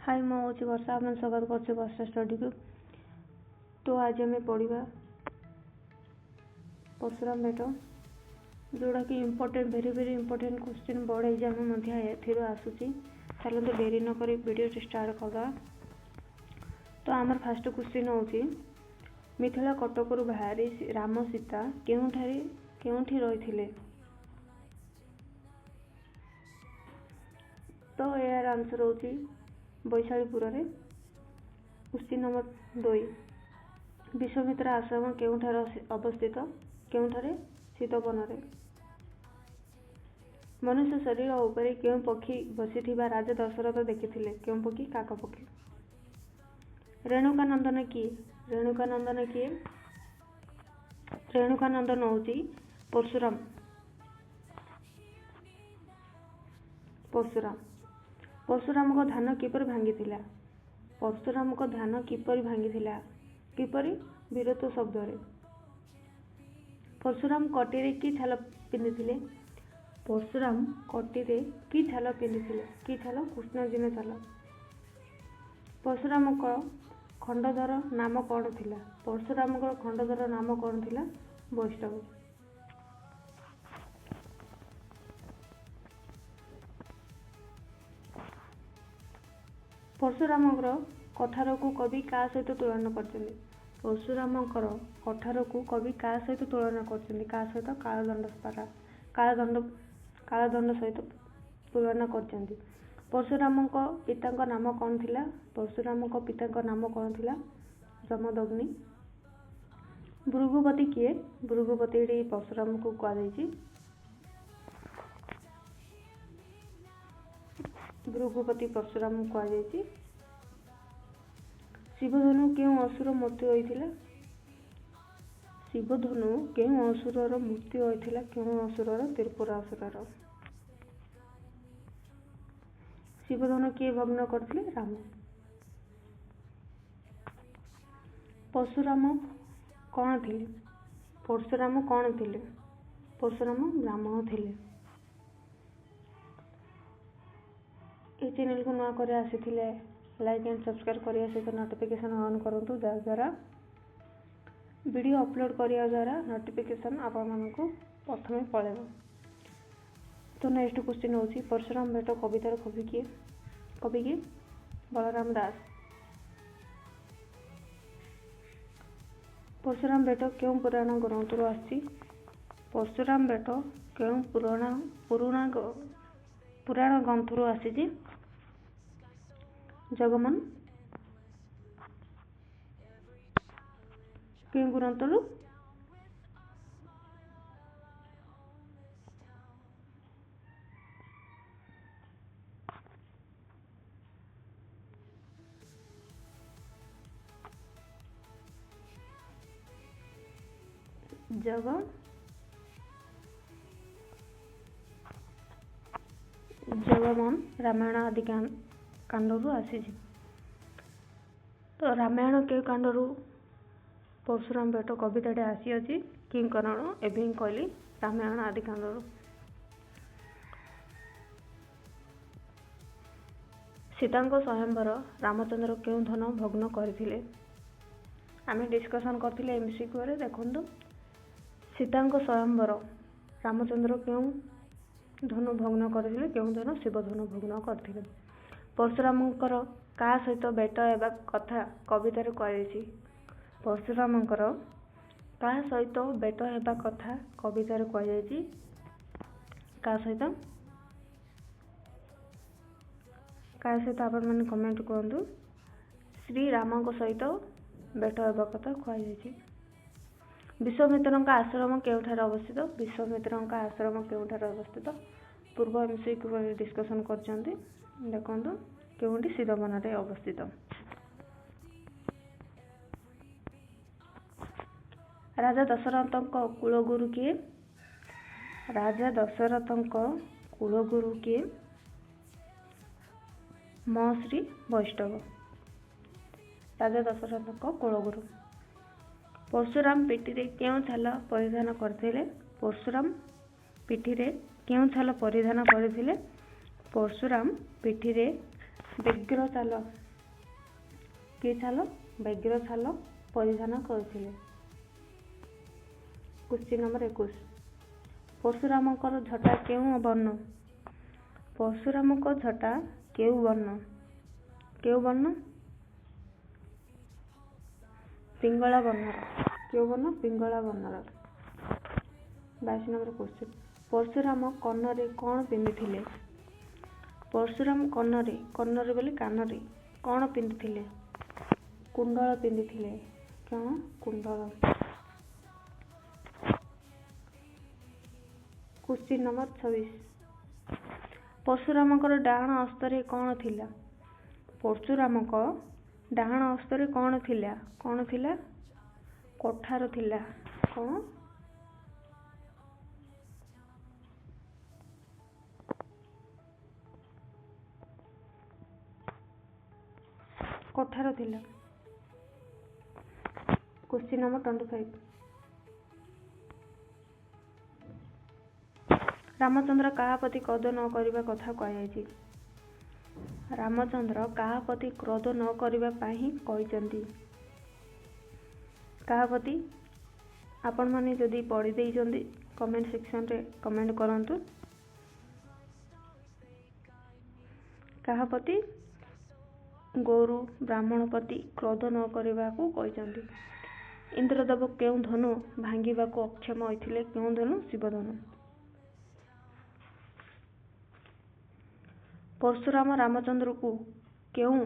High, ମୁଁ ହେଉଛି ବର୍ଷା। ଆପଣ ସ୍ୱାଗତ କରୁଛି ବର୍ଷା ଷ୍ଟଡ଼ିକୁ। ତ ଆଜି ଆମେ ପଢ଼ିବା ପରଶୁରାମ ଭେଟ, ଯେଉଁଟାକି important, very very important question, board exam ମଧ୍ୟ ଏଥିରୁ ଆସୁଛି। ଚାଲନ୍ତୁ ଡେରି ନ କରି ଭିଡ଼ିଓଟି ଷ୍ଟାର୍ଟ କରିଦେବା। ତ ଆମର ଫାଷ୍ଟ କ୍ୱେଶ୍ଚିନ୍ ହେଉଛି, ମିଥିଳା କଟକରୁ ବାହାରି ରାମ ସୀତା କେଉଁଠାରେ କେଉଁଠି ରହିଥିଲେ? ତ ଏହାର ଆନ୍ସର୍ ହେଉଛି ବୈଶାଳୀପୁରରେ। କ୍ୱେଶ୍ଚିନ୍ ନମ୍ବର 2, ବିଶ୍ୱମିତ୍ର ଆଶ୍ରମ କେଉଁଠାରେ ଅବସ୍ଥିତ? କେଉଁଠାରେ? ଶୀତବନରେ। ମନୁଷ୍ୟ ଶରୀର ଉପରେ କେଉଁ ପକ୍ଷୀ ବସିଥିବା ରାଜା ଦଶରଥ ଦେଖିଥିଲେ? କେଉଁ ପକ୍ଷୀ? କାକ ପକ୍ଷୀ। ରେଣୁକାନନ୍ଦନ କିଏ? ରେଣୁକାନନ୍ଦନ କିଏ? ରେଣୁକାନନ୍ଦନ ହେଉଛି ପରଶୁରାମ। ପରଶୁରାମ। ପରଶୁରାମଙ୍କ ଧ୍ୟାନ କିପରି ଭାଙ୍ଗିଥିଲା? ପରଶୁରାମଙ୍କ ଧ୍ୟାନ କିପରି ଭାଙ୍ଗିଥିଲା? କିପରି? ବୀରତ୍ୱ ଶବ୍ଦରେ। ପରଶୁରାମ କଟିରେ କି ଛାଲ ପିନ୍ଧିଥିଲେ? ପରଶୁରାମ କଟିରେ କି ଛାଲ ପିନ୍ଧିଥିଲେ? କି ଛାଲ? କୃଷ୍ଣଜିନ ଛାଲ। ପରଶୁରାମଙ୍କ ଖଣ୍ଡଧର ନାମ କ'ଣ ଥିଲା? ପରଶୁରାମଙ୍କର ଖଣ୍ଡଧର ନାମ କ'ଣ ଥିଲା? ବୈଷ୍ଣବ। ପରଶୁରାମଙ୍କର କଠାରକୁ କବି କାହା ସହିତ ତୁଳନା କରିଛନ୍ତି? ପରଶୁରାମଙ୍କର କଠାରକୁ କବି କାହା ସହିତ ତୁଳନା କରିଛନ୍ତି? କାହା ସହିତ? କାଳଦଣ୍ଡ ପାରା, କାଳଦଣ୍ଡ, କାଳଦଣ୍ଡ ସହିତ ତୁଳନା କରିଛନ୍ତି। ପରଶୁରାମଙ୍କ ପିତାଙ୍କ ନାମ କ'ଣ ଥିଲା? ପରଶୁରାମଙ୍କ ପିତାଙ୍କ ନାମ କ'ଣ ଥିଲା? ଯମଦଗ୍ନି। ଭୃଗୁପତି କିଏ? ଭୃଗୁପତି ଏଠି ପରଶୁରାମକୁ କୁହାଯାଇଛି। ଭୃଗୁପତି ପରଶୁରାମକୁ କୁହାଯାଇଛି। ଶିବଧନୁ କେଉଁ ଅସୁର ମୃତ୍ୟୁ ହୋଇଥିଲା? ଶିବଧନୁ କେଉଁ ଅସୁରର ମୃତ୍ୟୁ ହୋଇଥିଲା? କେଉଁ ଅସୁରର? ତ୍ରିପୁରା ଅସୁରର। ଶିବଧନୁ କିଏ ଭଗ୍ନ କରିଥିଲେ? ରାମ। ପରଶୁରାମ କ'ଣ ଥିଲେ? ପରଶୁରାମ କ'ଣ ଥିଲେ? ପରଶୁରାମ ବ୍ରାହ୍ମଣ ଥିଲେ। এই ଚ୍ୟାନେଲକୁ ନୂଆ କରି ଆସିଥିଲେ ଲାଇକ୍ ଆଣ୍ଡ ସବସ୍କ୍ରାଇବ୍ କରିବା ସହିତ ନୋଟିଫିକେସନ୍ ଅନ୍ କରନ୍ତୁ, ଯାହାଦ୍ୱାରା ଭିଡ଼ିଓ ଅପଲୋଡ଼ କରିବା ଦ୍ୱାରା ନୋଟିଫିକେସନ୍ ଆପଣମାନଙ୍କୁ ପ୍ରଥମେ ପଳେଇବ। ତ ନେକ୍ସଟ କ୍ୱେଶ୍ଚିନ୍ ହେଉଛି, ପରଶୁରାମ ଭେଟ କବିତାର କବି କିଏ? କବି କିଏ? ବଳରାମ ଦାସ। ପରଶୁରାମ ଭେଟ କେଉଁ ପୁରାଣ ଗ୍ରନ୍ଥରୁ ଆସିଛି? ପରଶୁରାମ ଭେଟ କେଉଁ ପୁରୁଣା ପୁରାଣ ଗ୍ରନ୍ଥରୁ ଆସିଛି? ଜଗମନ। କେଉଁ ଗ୍ରନ୍ଥରୁ? ଜଗ ଜଗମନ ରାମାୟଣ ଆଦି କାଣ୍ଡରୁ ଆସିଛି। ତ ରାମାୟଣ କେଉଁ କାଣ୍ଡରୁ ପରଶୁରାମ ଭେଟ କବିତାଟି ଆସିଅଛି? କେଉଁ କାରଣ? ଏବେ ହିଁ କହିଲି, ରାମାୟଣ ଆଦି କାଣ୍ଡରୁ। ସୀତାଙ୍କ ସ୍ୱୟଂବର ରାମଚନ୍ଦ୍ର କେଉଁ ଧନ ଭଗ୍ନ କରିଥିଲେ? ଆମେ ଡିସ୍କସନ୍ କରିଥିଲେ ଏମସିକ୍ୟୁରେ। ଦେଖନ୍ତୁ, ସୀତାଙ୍କ ସ୍ୱୟଂବର ରାମଚନ୍ଦ୍ର କେଉଁ ଧନୁ ଭଗ୍ନ କରିଥିଲେ? କେଉଁ ଧନୁ? ଶିବଧନୁ ଭଗ୍ନ କରିଥିଲେ। ପରଶୁରାମଙ୍କର କାହା ସହିତ ଭେଟ ହେବା କଥା କବିତାରେ କୁହାଯାଇଛି? ପରଶୁରାମଙ୍କର କାହା ସହିତ ଭେଟ ହେବା କଥା କବିତାରେ କୁହାଯାଇଛି? କାହା ସହିତ? କାହା ସହିତ? ଆପଣମାନେ କମେଣ୍ଟ କରନ୍ତୁ। ଶ୍ରୀରାମଙ୍କ ସହିତ ଭେଟ ହେବା କଥା କୁହାଯାଇଛି। ବିଶ୍ୱାମିତ୍ରଙ୍କ ଆଶ୍ରମ କେଉଁଠାରେ ଅବସ୍ଥିତ? ବିଶ୍ୱାମିତ୍ରଙ୍କ ଆଶ୍ରମ କେଉଁଠାରେ ଅବସ୍ଥିତ? ପୂର୍ବ ଏମସିକ୍ୟୁ ଡିସ୍କସନ୍ କରିଛନ୍ତି। ଦେଖନ୍ତୁ, କେଉଁଠି? ସିଧବନରେ ଅବସ୍ଥିତ। ରାଜା ଦଶରଥଙ୍କ କୁଳଗୁରୁ କିଏ? ରାଜା ଦଶରଥଙ୍କ କୁଳଗୁରୁ କିଏ? ମହର୍ଷି ବୈଷ୍ଣବ, ରାଜା ଦଶରଥଙ୍କ କୁଳଗୁରୁ। ପରଶୁରାମ ପିଠିରେ କେଉଁ ଛାଲ ପରିଧାନ କରିଥିଲେ? ପରଶୁରାମ ପିଠିରେ କେଉଁ ଛାଲ ପରିଧାନ କରିଥିଲେ? ପରଶୁରାମ ପିଠିରେ ବ୍ୟଗ୍ର ଛାଲ, କି ଛାଲ? ବ୍ୟଗ୍ର ଛାଲ ପରିଧାନ କରିଥିଲେ। କ୍ୱେଶ୍ଚିନ୍ ନମ୍ବର 21, ପରଶୁରାମଙ୍କର ଝଟା କେଉଁ ବର୍ଣ୍ଣ? ପରଶୁରାମଙ୍କ ଝଟା କେଉଁ ବର୍ଣ୍ଣ? କେଉଁ ବର୍ଣ୍ଣ? ପିଙ୍ଗଳା ବର୍ଣ୍ଣର। କେଉଁ ବର୍ଣ୍ଣ? ପିଙ୍ଗଳା ବର୍ଣ୍ଣର। 22 ନମ୍ବର କ୍ୱେଶ୍ଚିନ୍, ପରଶୁରାମ କର୍ଣ୍ଣରେ କ'ଣ ପିନ୍ଧିଥିଲେ? ପରଶୁରାମ କର୍ଣ୍ଣରେ, କର୍ଣ୍ଣରେ ବୋଲି କାନରେ କ'ଣ ପିନ୍ଧିଥିଲେ? କୁଣ୍ଡଳ ପିନ୍ଧିଥିଲେ। କ'ଣ? କୁଣ୍ଡଳ। କ୍ୱେଶ୍ଚିନ୍ ନମ୍ବର 26, ପରଶୁରାମଙ୍କର ଡାହାଣ ହସ୍ତରେ କ'ଣ ଥିଲା? ପରଶୁରାମଙ୍କ ଡାହାଣ ହସ୍ତରେ କ'ଣ ଥିଲା? କ'ଣ ଥିଲା? କୋଠାର ଥିଲା। କ'ଣ? କୋଠାର ଥିଲା। କ୍ୱେଶ୍ଚିନ୍ ନମ୍ବର 25, ରାମଚନ୍ଦ୍ର କାହା ପ୍ରତି କ୍ରୋଧ ନ କରିବା କଥା କୁହାଯାଇଛି? ରାମଚନ୍ଦ୍ର କାହା ପ୍ରତି କ୍ରୋଧ ନ କରିବା ପାଇଁ ହିଁ କହିଛନ୍ତି? କାହା ପ୍ରତି? ଆପଣମାନେ ଯଦି ପଢ଼ି ଦେଇଛନ୍ତି, କମେଣ୍ଟ ସେକ୍ସନରେ କମେଣ୍ଟ କରନ୍ତୁ। କାହା ପ୍ରତି? ଗୋରୁ ବ୍ରାହ୍ମଣ ପ୍ରତି କ୍ରୋଧ ନ କରିବାକୁ କହିଛନ୍ତି। ଇନ୍ଦ୍ରଦେବ କେଉଁ ଧନୁ ଭାଙ୍ଗିବାକୁ ଅକ୍ଷମ ହୋଇଥିଲେ? କେଉଁ ଧନୁ? ଶିବଧନୁ। ପରଶୁରାମ ରାମଚନ୍ଦ୍ରକୁ କେଉଁ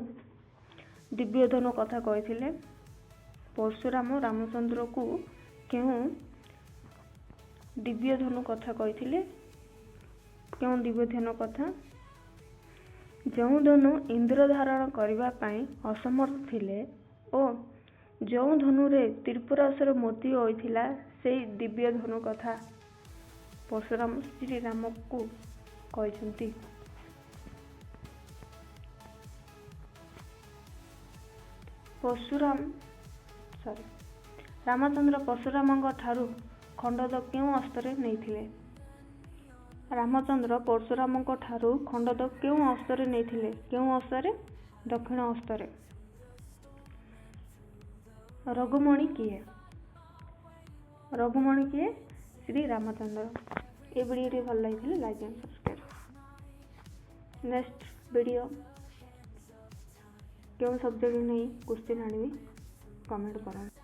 ଦିବ୍ୟ ଧନୁ କଥା କହିଥିଲେ? ପରଶୁରାମ ରାମଚନ୍ଦ୍ରକୁ କେଉଁ ଦିବ୍ୟ ଧନୁ କଥା କହିଥିଲେ? କେଉଁ ଦିବ୍ୟ ଧନୁ କଥା? ଯେଉଁ ଧନୁ ଇନ୍ଦ୍ର ଧାରଣ କରିବା ପାଇଁ ଅସମର୍ଥ ଥିଲେ ଓ ଯେଉଁ ଧନୁରେ ତ୍ରିପୁରାସୁର ମୃତ୍ୟୁ ହୋଇଥିଲା, ସେଇ ଦିବ୍ୟ ଧନୁ କଥା ପରଶୁରାମ ଶ୍ରୀରାମକୁ କହିଛନ୍ତି। ପରଶୁରାମ, ସରି, ରାମଚନ୍ଦ୍ର ପରଶୁରାମଙ୍କ ଠାରୁ ଖଣ୍ଡଦ କେଉଁ ଅସ୍ତ୍ରରେ ନେଇଥିଲେ? ରାମଚନ୍ଦ୍ର ପରଶୁରାମଙ୍କ ଠାରୁ ଖଣ୍ଡଦ କେଉଁ ଅସ୍ତ୍ରରେ ନେଇଥିଲେ? କେଉଁ ଅସ୍ତ୍ରରେ? ଦକ୍ଷିଣ ଅସ୍ତ୍ରରେ। ରଘୁମଣି କିଏ? ରଘୁମଣି କିଏ? ଶ୍ରୀ ରାମଚନ୍ଦ୍ର। ଏ ଭିଡ଼ିଓଟି ଭଲ ଲାଗିଥିଲେ like and subscribe. Next video କେଉଁ ସବଜେକ୍ଟ ନେଇ କ୍ୱେଶ୍ଚିନ୍ ଆଣିବି, କମେଣ୍ଟ କରନ୍ତୁ।